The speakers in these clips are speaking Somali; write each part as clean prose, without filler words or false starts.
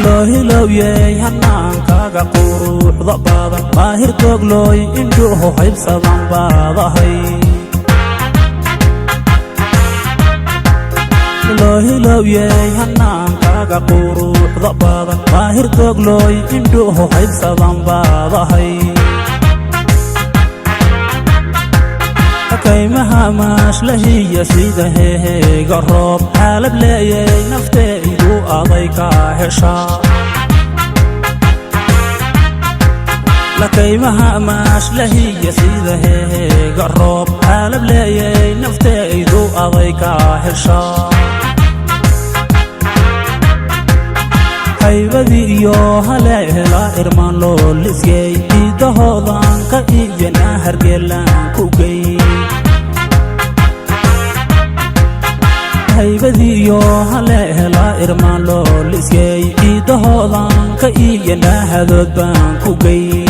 Loo hilowyey hanaankaaga quruxda badan, maahir tooglooy indhuhu haybsadan baadahay. Loo hilowyey hanaankaaga quruxda badan, maahir tooglooy indhuhu haybsadan baadahay. Kaymaha maashlahiya sida heheega roob, xaalab leeyay nafteydu aday ka heshaa. Lakaymaha maashlahiya sida heheega roob, xaalab leeyay nafteydu aday ka heshaa. Haybadii iyo haleela irmaan loo lisgey, ciidahoodanka iyana hargeelaan ku gey. Haybadii iyo haleela irmaan loo lisgey, ciidahoodanka iyana hadood baan ku gey.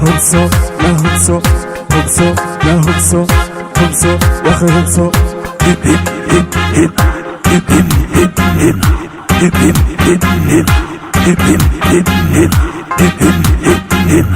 Hubso na hubso, hubso na hubso, hubso yakhi hubso. Hip hip hip hip hip hip hip hip hip hip hip hip hip hip hip hip hip hip hip hip.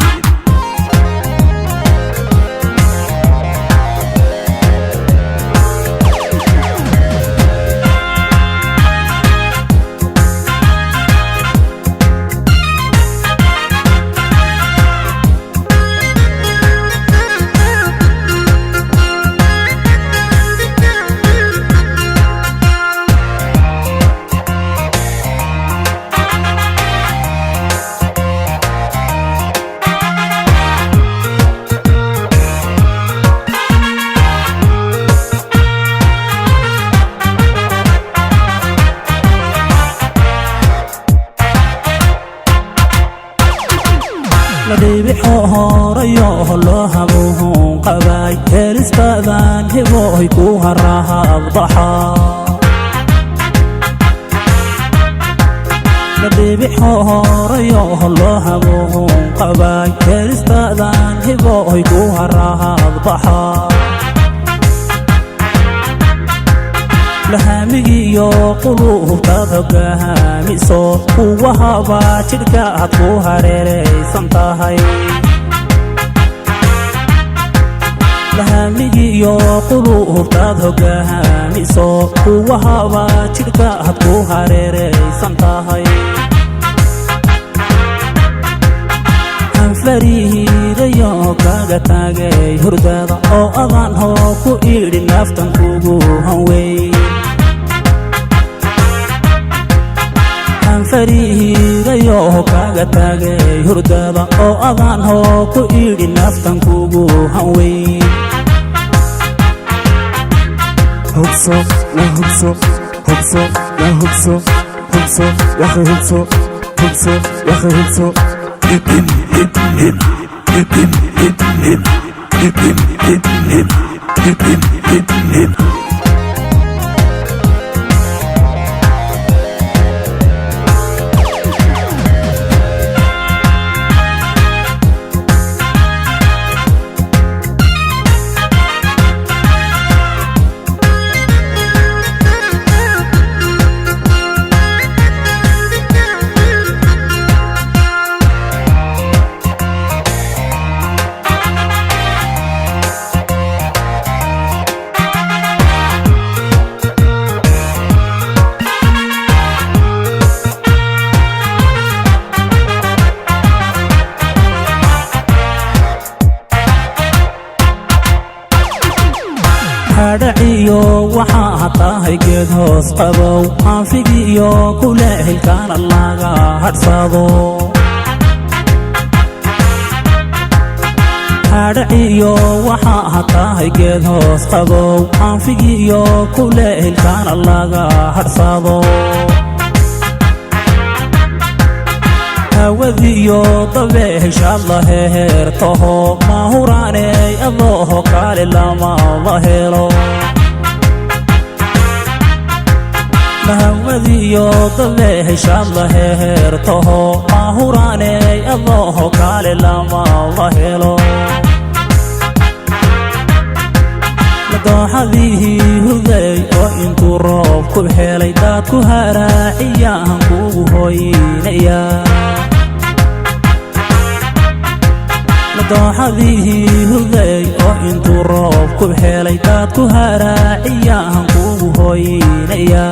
La dhibixo horayo loo habuuhun qabaay, helistaadan hiboy ku harahaadbaxa. La dhibixo horayo loo habuuhun qabaay, helistaadan hiboy ku harahaadbaxa. Lahaamigiiyo quluubtaad hogaamiso, kuwahaba jidhka aad ku hareeraysan tahay. Lahaamigiiyo quluubtaad hogaamiso, kuwahaba jidhka aad ku hareeraysan tahay. Hanfarihiidayo kaga taagay hurdada, oo adaan hoo ku idhi naaftan kugu hanwey. Hanfarihiidayo kaga taagay hurdada, oo adaan hoo ku idhi naaftan kugu hanwey. Hubso na hubso, hubso na hubso, hubso yakhi hubso, hubso yakhi hubso. Hip hip hip hip hip hip hip hip hip hip hip hip hip hip hip hip. Hadhaciyo waxaa tahay geed hoos qabow, aanfigiiyo kuleehilkaana laga hadhsado. Hadhaciyo waxaa tahay geed hoos qabow, aanfigiiyo kuleehilkaana laga hadhsado. Hawadiiyo dabeeshaad la hehertaho, maahuraaney adooho kaale lamaba helo. Hawadiiyo dabeeshaad la hehertaho, maahuraaney adooho kaale lamaba helo. Dooxadihii huday oo intuu roob ku helay daad Daad ku haraaciyaan kuugu hooyinaya. Dooxadihii hudey oo intuu roob ku helay, daad ku haraaciyaan kuugu hooyinaya.